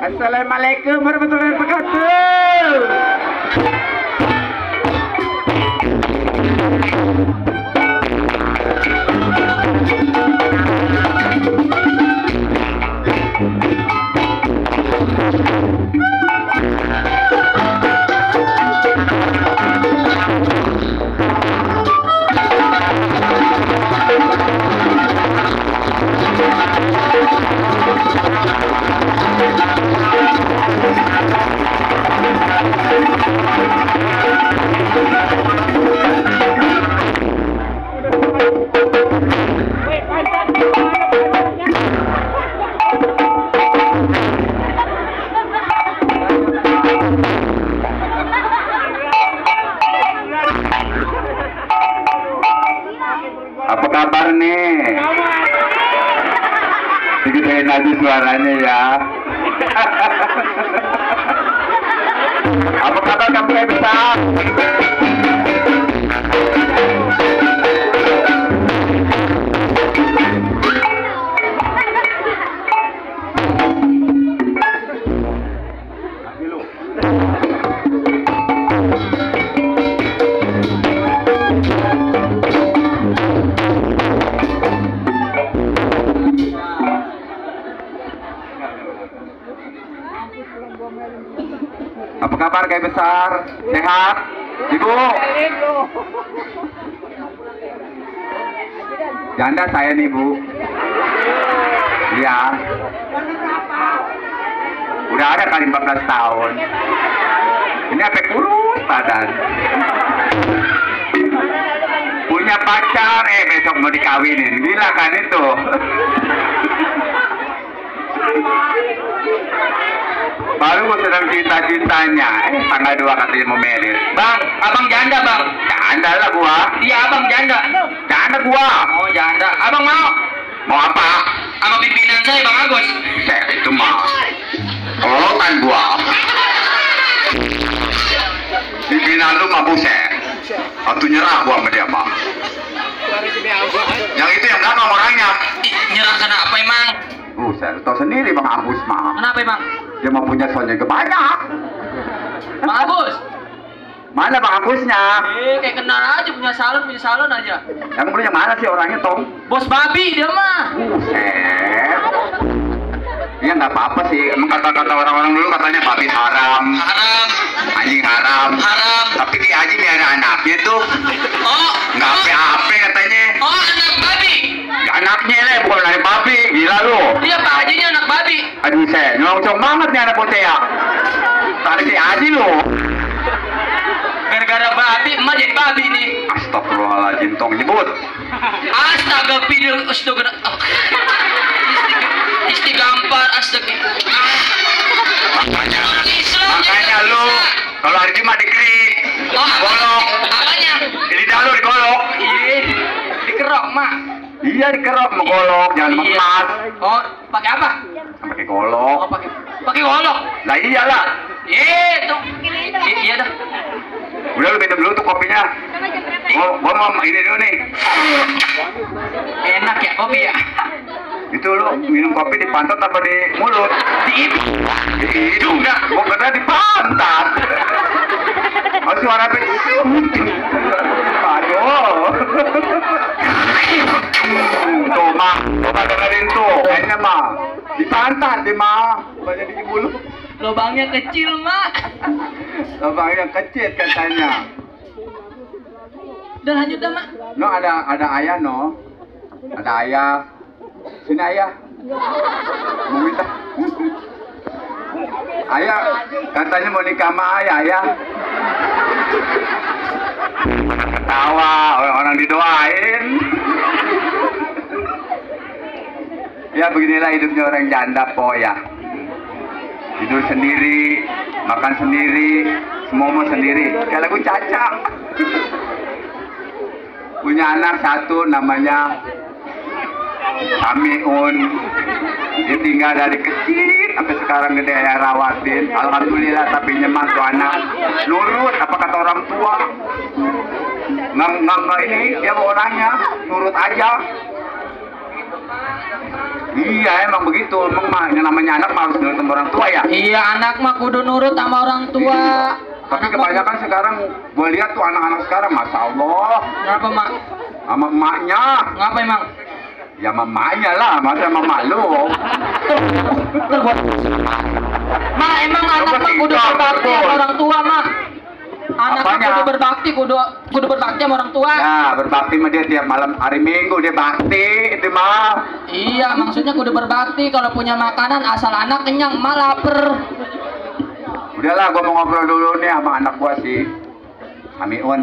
Assalamualaikum warahmatullahi wabarakatuh. Apa kabar nih? Digedein aja suaranya ya. Apa kabar kamu yang besar? Apa kabar kayak besar? Sehat? Ibu? Janda saya nih Bu. Iya. Udah ada kali 14 tahun. Ini sampai kurus badan. Punya pacar, besok mau dikawinin. Gila kan itu? Baru gue sedang cinta-cintanya, tanggal 2 katanya mau merit. Bang, abang janda bang. Janda lah gua. Iya abang janda. Janda gua. Oh janda. Abang mau? Mau apa? Sama pimpinan saya Bang Agus. Itu mah. Oh kan gua. Pimpinan lu mah buset. Atau nyerah gua sama dia mah. Yang itu yang belakang orangnya. Nyerah karena apa emang? Buset, tau sendiri Bang Agus mah. Kenapa emang? Dia mau punya soalnya banyak. Bang Agus? Mana Bang Agusnya? Kayak kenal aja, punya salon aja. Yang punya mana sih orangnya Tong? Bos babi dia mah. Buset. Iya nggak apa-apa sih. Emang kata-kata orang-orang dulu katanya babi haram, Haram. anjing haram. Haram. Tapi Ki Haji nih ada anaknya tuh. Oh. Nggak apa-apa katanya. Oh anak babi. Ya, anaknya lah, bukan anak babi. Gila lu. Iya Pak Hajinya anak babi. Aduh saya, nyolong banget nih anak bocah ya. Tadi Ki Haji lu. Gara-gara babi emak jadi babi nih. Astagfirullahaladzim, Tong nyebut. Astaga pidul astaga. Istighfar astaga. Makanya lu kalau hari Jumat dikerik, Oh, golok. apanya? Lidah lu digolok. Iya, dikerok mak. Iya dikerok, mau golok, jangan Iya. mengemas. Oh, pakai apa? Pakai golok. Oh, pakai golok. Lah iyalah. Itu. Iya dah. Udah lu minum dulu tuh kopinya. Gua mau ini dulu nih. Enak ya kopi ya. Itu lu minum kopi di pantat apa di mulut? Di hidung. Di hidung dah. Gua kata di pantat. Oh suara apa? Aduh. Tuh mah, coba dengerin tuh. Kayaknya mah di pantat deh mah. Banyak di mulut. Lubangnya kecil mak. Lubang yang kecil katanya. Udah lanjut dah mak. No ada ayah no. Ada ayah. Sini ayah. Mau minta. Ayah katanya mau nikah sama ayah. Ketawa orang-orang didoain. Ya beginilah hidupnya orang janda po ya. Tidur sendiri, makan sendiri, semua sendiri. Kayak lagu Caca. Punya anak satu namanya Samiun. Dia tinggal dari kecil sampai sekarang gede ayah rawatin. Alhamdulillah tapi nyemak tuh anak. Nurut apa kata orang tua. Nggak ini dia orangnya nurut aja. Iya emang begitu, emang mah yang namanya anak mah harus nurut sama orang tua ya. Iya, anak mah kudu nurut sama orang tua. Tapi Anak mah kebanyakan sekarang gue lihat tuh anak-anak sekarang, masya Allah, Kenapa, Mak? sama emaknya, Ngapa emang? ya sama emaknya lah, masa sama emak lu. Mak, emang anak mah kudu berbakti sama orang tua, Mak. Anak mah Apanya? kudu berbakti, kudu berbakti sama orang tua. Ya berbakti sama dia tiap malam hari Minggu dia bakti itu mah. Iya, maksudnya kudu berbakti. Kalau punya makanan asal anak kenyang, emak lapar. Udahlah, gua mau ngobrol dulu nih sama anak gua si Samiun.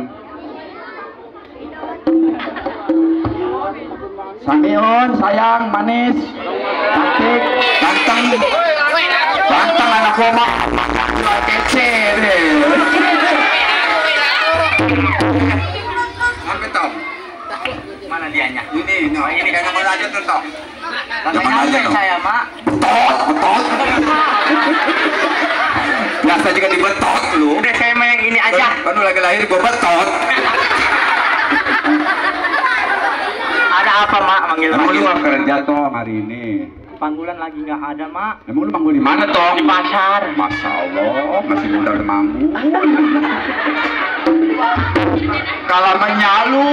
Samiun, sayang, manis, cantik, ganteng, ganteng anak gua mah. Kece deh. Sampai Tom. Mana dianya? Ini kan nomor aja tuh Tom. Yang mana aja Tom? Saya, Mak. Betot. Biasa juga dibetot lu. Udah saya mah yang ini aja. Kan lu lagi lahir gua betot. Ada apa, Mak? Emang lu nggak kerja toh hari ini? Panggilan lagi nggak ada, Mak. Emang lu manggung di mana toh? Di pasar. Masya Allah, masih muda udah manggung. Kalau menyalu,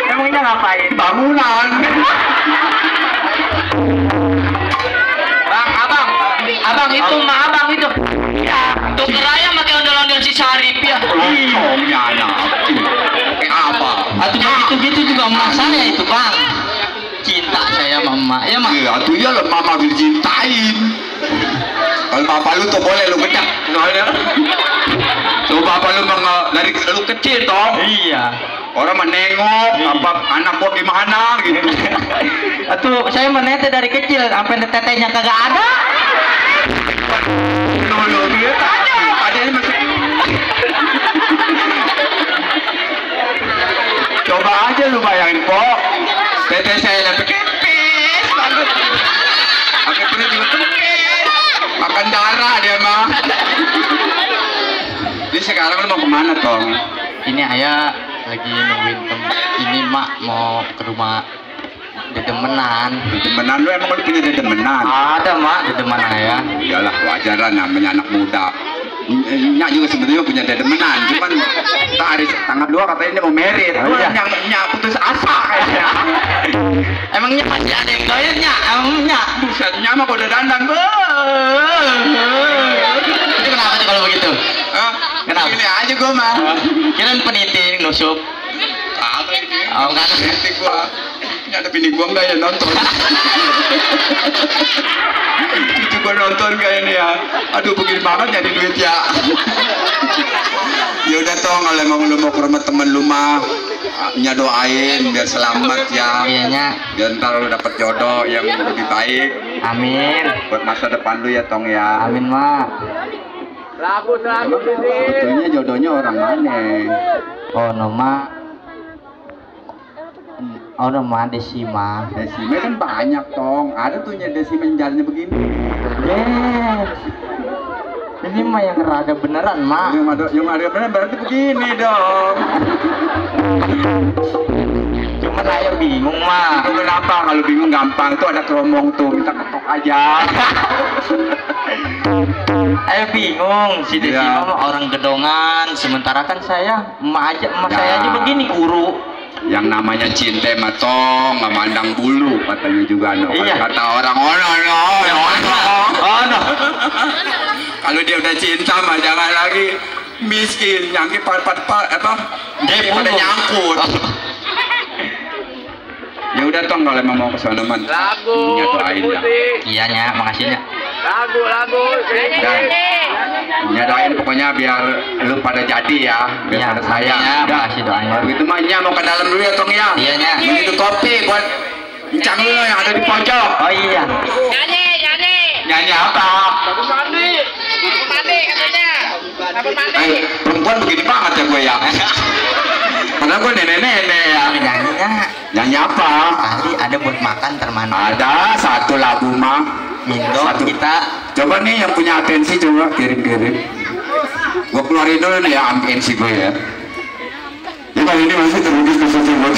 Emangnya ngapain? bangunan. Bang, abang itu mah abang itu. Ya, dokter Raya pakai ondel-ondel si Sarip ya. Lontongnya anak. Kayak apa? Atau gitu-gitu juga emak saya itu, Bang. Cinta saya mama, ya mak. Iya, tuh ya lo mama dicintain. Kalau papa lu tuh boleh lu bedak, soalnya. Tuh papa lu dari lu kecil toh. Iya. Orang menengok, apa anak gua gimana gitu. Atau saya menete dari kecil, sampai tetenya kagak ada. Lu dia tanya, padahal masih. Coba aja lu bayangin, Pok. Tete saya sampai kempes banget. Pakai perut juga kempes. Makan darah dia mah. Ini sekarang lu mau kemana, Tong? Ini ayah lagi nungguin ini mak mau ke rumah dedemenan. Dedemenan lu emang lu punya dedemenan? Ada mak dedemenan ayah. Iyalah wajar lah namanya anak muda. Nyak juga sebenarnya punya dedemenan, cuman hari tanggal 2 katanya dia mau merit. Oh, iya. Nyak putus asa kayaknya. Emangnya masih ada yang doyan nyak? Emangnya? Buset, nyak mah udah dandan. Itu kenapa tuh kalau begitu? Hah? Kenapa? Gini aja gua mah. Kirain peniti nusuk. Apa ini? Oh, enggak. Nanti gua. Ini ada bini gua enggak ya nonton? Cucu gua nonton kayak ini ya. Aduh begini banget jadi duit ya. Ya udah toh kalau emang lu mau ke rumah temen lu mah, nya doain biar selamat ya. Iya nyak. Biar ntar lu dapet jodoh yang lebih baik Amin. buat masa depan lu ya Tong ya. Amin mak. Sebetulnya jodohnya orang mana? Oh nama. Oh nama Desima. Desime kan banyak Tong. Ada tuh Desime jalannya begini. Yes. Ini mah yang rada beneran mak. Yang ada bener berarti begini dong. Cuman ayah bingung mak. Itu kenapa? Kalau bingung gampang tuh ada keromong tuh kita ketok aja. Ayah bingung si Desima Iya. mah orang gedongan. Sementara kan saya emak Ya. saya aja begini guru. Yang namanya cinta mah Tong, nggak mandang bulu katanya juga no. Iya. Kata orang-orang no. Oh no. Kalau dia udah cinta mah jangan lagi miskin, nyangkut apa? Dia pada nyangkut. Ya udah Tong kalau emang mau ke sana man. Lagu, Nya doain ya. Iya nya, makasih nya. lagu, Dan nya doain pokoknya biar lu pada jadi ya, biar Iya, pada sayang. iya, Udah. makasih doanya. Kalau gitu mah nya mau ke dalam dulu ya Tong ya. Iya, Nya. Begitu kopi buat bincang dulu yang ada di pojok. Oh iya. nyanyi. Nyanyi apa? Sabun mandi katanya. Sabun mandi. Perempuan begini banget ya gue ya. Padahal gue nenek-nenek ya. Nyanyinya Nyanyi apa? kali ada buat makan termanu. Ada satu lagu mah. Indo Satu. kita. Coba nih yang punya atensi coba kirim-kirim. Gue keluarin dulu nih ya atensi gue ya. Ya Pak ini masih terbungkus ke sosial.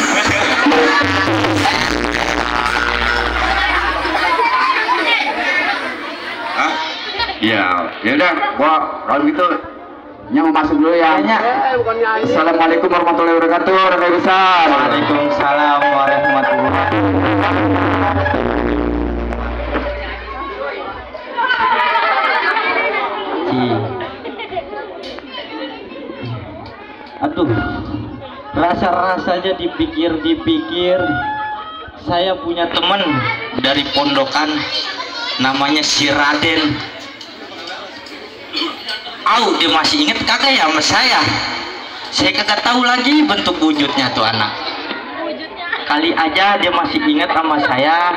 Ya udah, gua kalau gitu mau masuk dulu ya. Assalamualaikum warahmatullahi wabarakatuh. Rakyat besar. Waalaikumsalam warahmatullahi wabarakatuh. Aduh, rasa-rasanya dipikir-dipikir, saya punya teman dari pondokan namanya si Raden. Dia masih inget kagak ya sama saya? Saya kagak tahu lagi bentuk wujudnya tuh anak. Kali aja dia masih inget sama saya.